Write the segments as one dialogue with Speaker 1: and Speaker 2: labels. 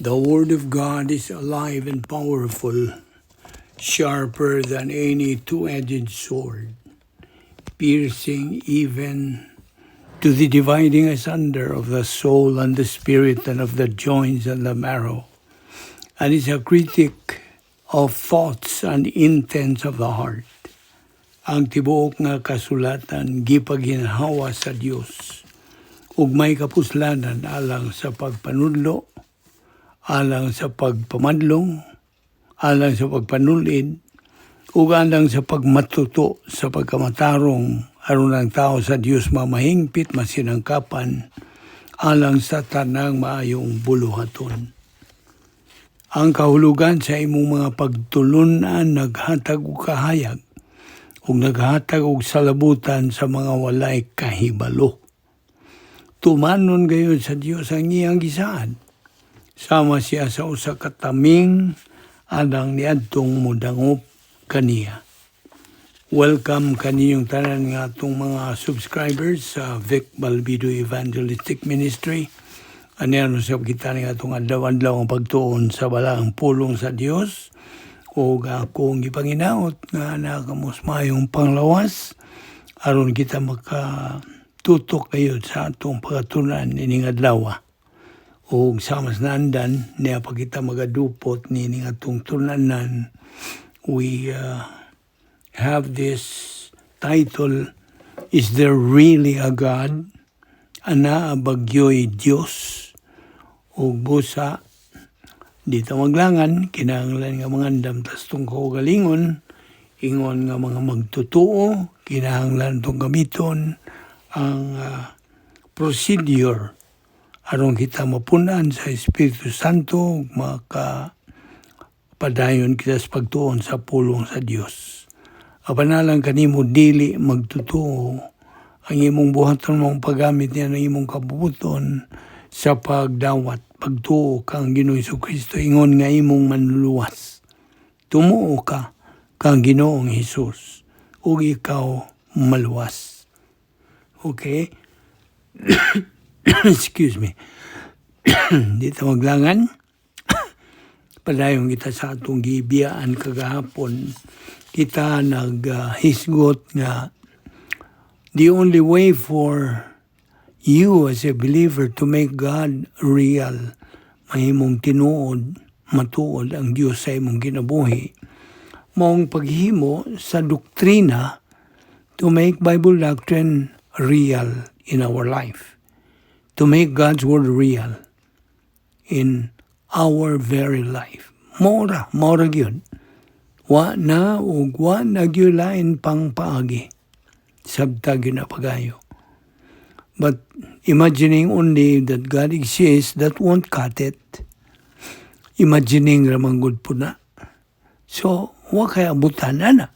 Speaker 1: The Word of God is alive and powerful, sharper than any two-edged sword, piercing even to the dividing asunder of the soul and the spirit and of the joints and the marrow, and is a critic of thoughts and intents of the heart. Ang tibuok nga kasulatan gipaginhawa sa Dios ug may kapuslanan alang sa pagpanudlo, alang sa pagpamadlong, alang sa pagpanulid, ug alang sa pagmatuto sa pagkamatarong aron ang tao sa Dios mamahingpit, masinangkapan alang sa tanang maayong buluhaton. Ang kahulugan sa imong mga pagtulunan naghatag og kahayag ug naghatag og salabutan sa mga walay kahibalo. Tumanon gayud sa Dios ang iyang gisaad. Sama siya sa usa ka taming alang niadtong modangop kaniya. Welcome kaninyong tanan nga atong mga subscribers sa Vic Balbido Evangelistic Ministry. Aniya sa kita ni atong adlaw-adlaw ang pagtuon sa balaang pulong sa Dios ug akong gipanginaot nga naa kamos maayong panglawas aron kita makatutok kayo sa atong pagatunan ining adlaw. Ug sama sa naandan niya pa kita magadupot nining atong tulunan, we have this title, "Is There Really a God?" Anaa ba gyoy Dios? Ug busa di ta maglangan, kinahanglan nga mangandam tas atong kaugalingon ingon nga mga magtotoo, kinahanglan tong gamiton ang procedure aron kita mapunan sa Espiritu Santo ug maka padayon kita sa pagtuon sa pulong sa Dios. Apan alang kanimo dili magtotoo, ang imong buhaton mong paggamit niya ng imong kabubuton sa pagdawat pagtuo kang Ginoong Kristo ingon nga imong manluluwas. Tumuo ka kang Ginoong Hesus ug ikaw maluwas. Okay? Excuse me. Di ta maglangan. Padayon kita sa atong gibiyaan kagahapon. Kita naghisgot nga the only way for you as a believer to make God real, mahimong tinuod, matuod ang Dios sa imong kinabuhi, maong paghimo sa doktrina to make Bible doctrine real in our life, to make God's word real in our very life. Mora, mora gyud. Wa na ug wa na gyud lain pang paagi. Sabta gyud na pagayo. But imagining only that God exists, that won't cut it. Imagining ra man gud po na. So, wa kay abutan ana.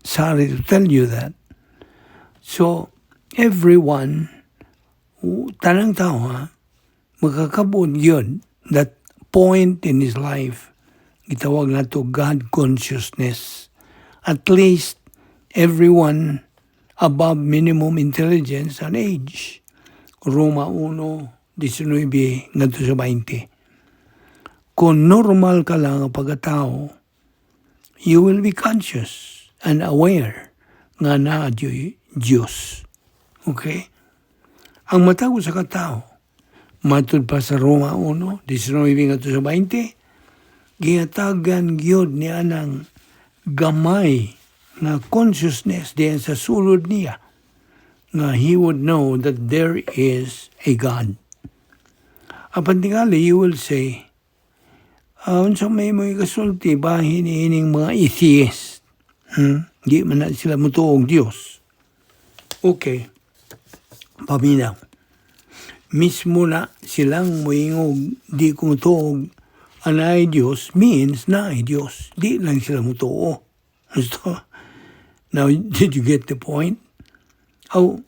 Speaker 1: Sorry to tell you that. So, everyone, tanang tao ha, makakabot yun, that point in his life, gitawag nato God consciousness. At least, everyone above minimum intelligence and age. Roma 1:19 ngadto sa 20. Kung normal ka lang ang pagkatao, you will be conscious and aware nga naa diyo'y Diyos. Okay? Ang matag usa ka tao, matud pa sa Roma 1:19 ngadto sa 20, gihatagan gyud ni anang gamay nga consciousness diyan sa sulod niya nga he would know that there is a God. Apan tingali, you will say, "Unsa may mo ikasulti bahin ining mga atheist? Di man na sila mutuog Dios." Okay. Paminaw. Mismo na silang moingog di ko mutuog anaay Dios means naay Dios. Di lang sila mutuo. Gusto? Now, did you get the point? Aw,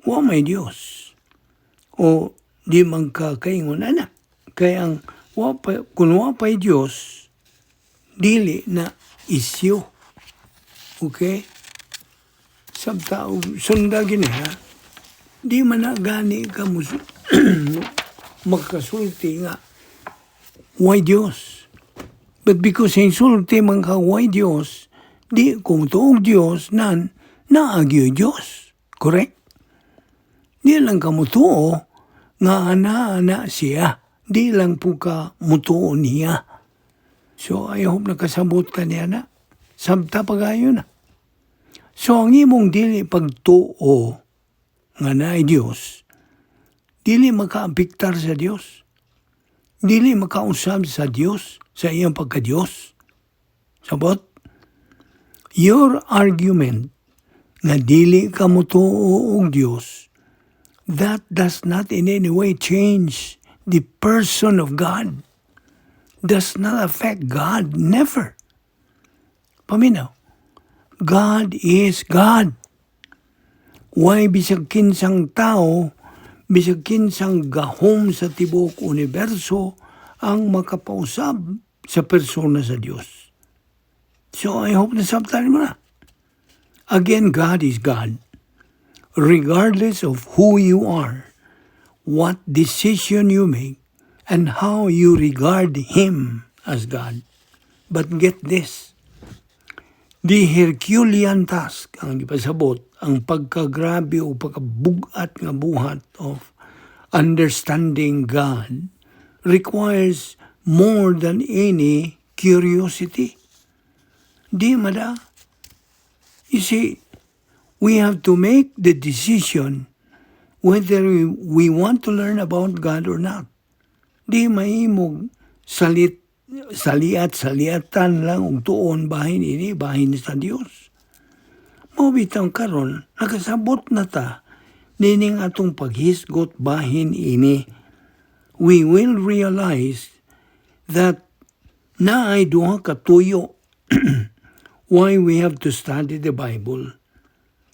Speaker 1: wa may Dios. O di man ka kaingon ana. Kaya ang wa pa, kung wa pa'y Dios, dili na isyu. Okay? Sabta og sunda gini ha. Di man na gani ka mo makasulti nga Way Dios. But because insulti man ka way Dios, di kung tuog Dios nan naa gyoy Dios. Correct? Di lang ka mutuo nga ana-ana siya. Di lang po ka mutuo niya. So I hope nakasabot ka niya na. Sabta pagayo na. So ang imong dili pagtuo nga naay Dios, dili makaapektar sa Dios. Dili makausab sa Dios sa iyang pagka-Dios. Sabot? Your argument nga dili ka mutuo og Dios, that does not in any way change the person of God. Does not affect God. Never. Paminaw. God is God. Way bisag kinsang tao, bisag kinsang gahom sa tibuok universo ang makapausab sa persona sa Dios. So I hope nasabtan mo na. Again, God is God. Regardless of who you are, what decision you make, and how you regard Him as God. But get this, the Herculean task, ang gipasabot, ang pagkagrabe o pagkabugat nga buhat of understanding God requires more than any curiosity. Di mada. You see, we have to make the decision whether we want to learn about God or not. Di mahimong salit saliat saliatan lang og tuon bahin ini bahin sa Dios. Mao bitang karon nakasabot na ta nining atong paghisgot bahin ini. We will realize that naay duha ka tuyo why we have to study the Bible.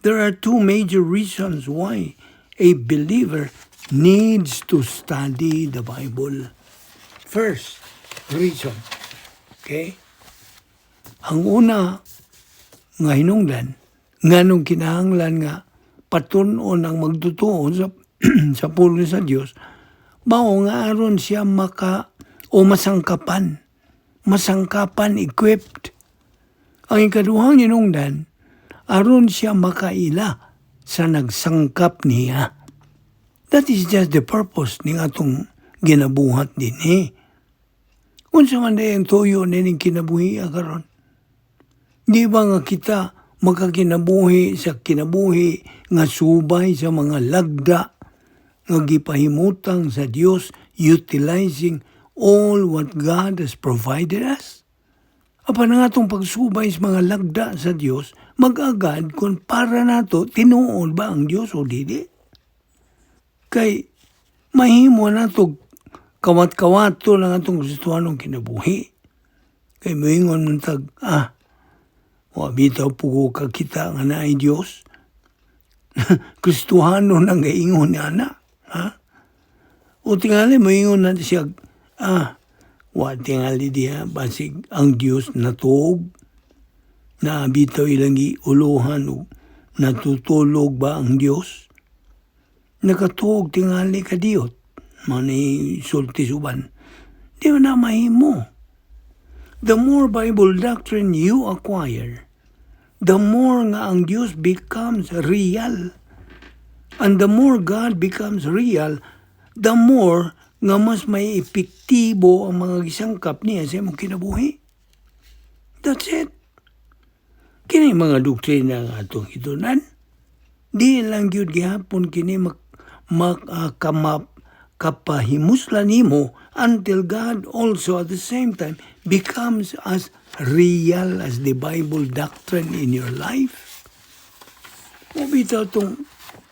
Speaker 1: There are two major reasons why a believer needs to study the Bible. First reason, okay? Ang una nga hinungdan, nganong kinahanglan nga patun-on ang magtutuo sa pulong sa Dios, mao nga aron siya maka o masangkapan, equipped. Ang ikaduhang hinungdan, aron siya makaila sa nagsangkap niya. That is just the purpose ning atong ginabuhat dinhi. Unsa man diay ang tuyo nining kinabuhi karon? Di ba nga kita makakinabuhi sa kinabuhi nga subay sa mga lagda nga gipahimutang sa Dios, utilizing all what God has provided us? Apan ang atong pagsubay sa mga lagda sa Dios, mag-agad kung para nato tinuod ba ang Dios o dili. Kay mahimo nato kawat-kawato lang atong Kristohanong kinabuhi. Kay moingon man tag, "Ah, wa bitaw pugo ka kita nga naay Dios." Kristohano nang gaingon niya na. Ha? O tingali moingon na siya, "Ah, wa tingali diha, basig ang Dios natuog. Na bitaw ilang giuluhan og natutulog ba ang Dios? Nakatuog tingali kadiyot." Mani sulti suban. Di man na mahimo. The more Bible doctrine you acquire, the more nga ang Dios becomes real. And the more God becomes real, the more nga mas may epektibo ang mga gisangkap niya sa imong kinabuhi. That's it. Kini mga doktrina nga atong hitunan. Di lang gyud gihapon kini mak, mak kamap kapahimuslan nimo until God also at the same time becomes as real as the Bible doctrine in your life. Mao bitaw atong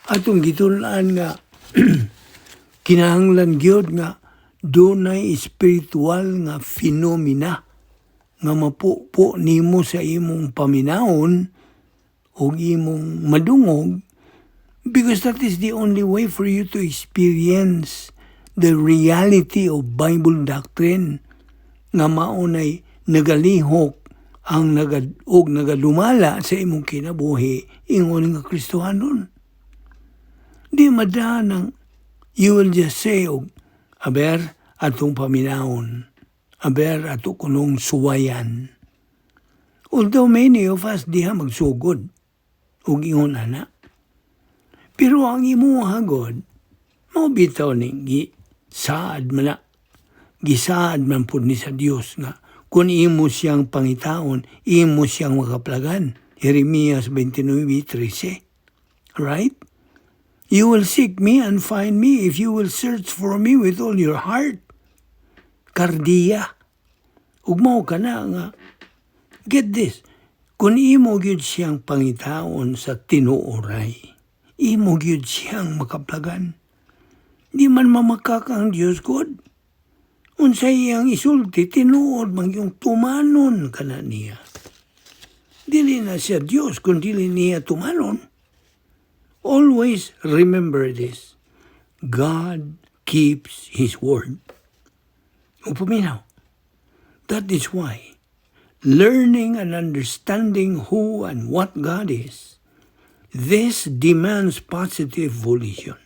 Speaker 1: atong gitun-an nga kinahanglan gyud nga dunay spiritual nga phenomena nga mapupo nimo sa imong paminawon o imong madungog, because that is the only way for you to experience the reality of Bible doctrine nga maunay nagalihok ang nagad og nagadumala sa imong kinabuhi ingon nga Kristohanon. Di madanang you will just say og aber atong paminawon. Aber ato kunong suwayan. Although many of us diha magsugod og ingon ana. Pero ang imuha god, mao bitaw ni gisaad man na. Gisaad man pud ni sa Dios nga kung imo siyang pangitaon, imo siyang makaplagan. Jeremias 29:13. Right? "You will seek me and find me if you will search for me with all your heart." Kardiya. Ug mao kana nga, get this, kung imo gyud siyang pangitaon sa tinuoray, imo gyud siyang makaplagan. Di man mamakak ang Dios God. Unsay iyang isulti, tinuod man yung tumanon kana niya. Dili na siya Dios kung dili niya tumanon. Always remember this. God keeps His word. O paminaw. That is why learning and understanding who and what God is, this demands positive volition,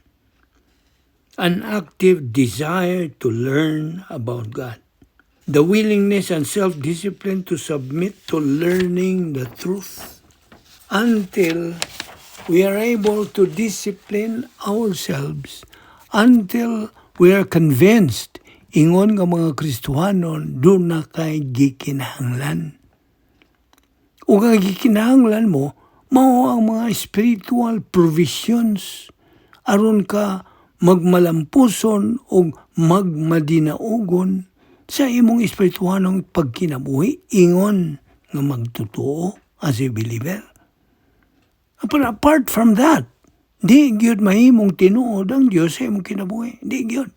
Speaker 1: an active desire to learn about God, the willingness and self-discipline to submit to learning the truth until we are able to discipline ourselves, until we are convinced ingon nga mga Kristohanon duna kay gikinahanglan. Ug ang gikinahanglan mo mao ang mga spiritual provisions aron ka magmalampuson ug magmadinaugon sa imong espirituhanong pagkinabuhi ingon nga magtotoo as a believer. But apart from that, di gyud mahimong tinuod ang Dios sa imong kinabuhi. Di gyud.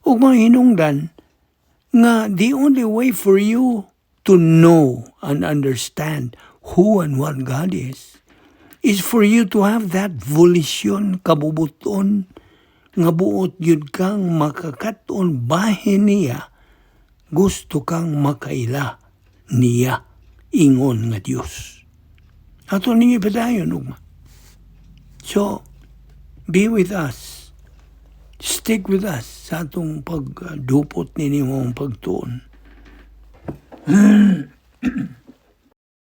Speaker 1: Ug mga hinungdan nga the only way for you to know and understand who and what God is for you to have that volition, kabubuton, nga buot gyud kang makakat-on bahin niya, gusto kang makaila niya ingon nga Dios. Ato ninyo ipadayon, ugma. So, be with us. Stick with us sa atong pagdupot ninyo mong pagtuon.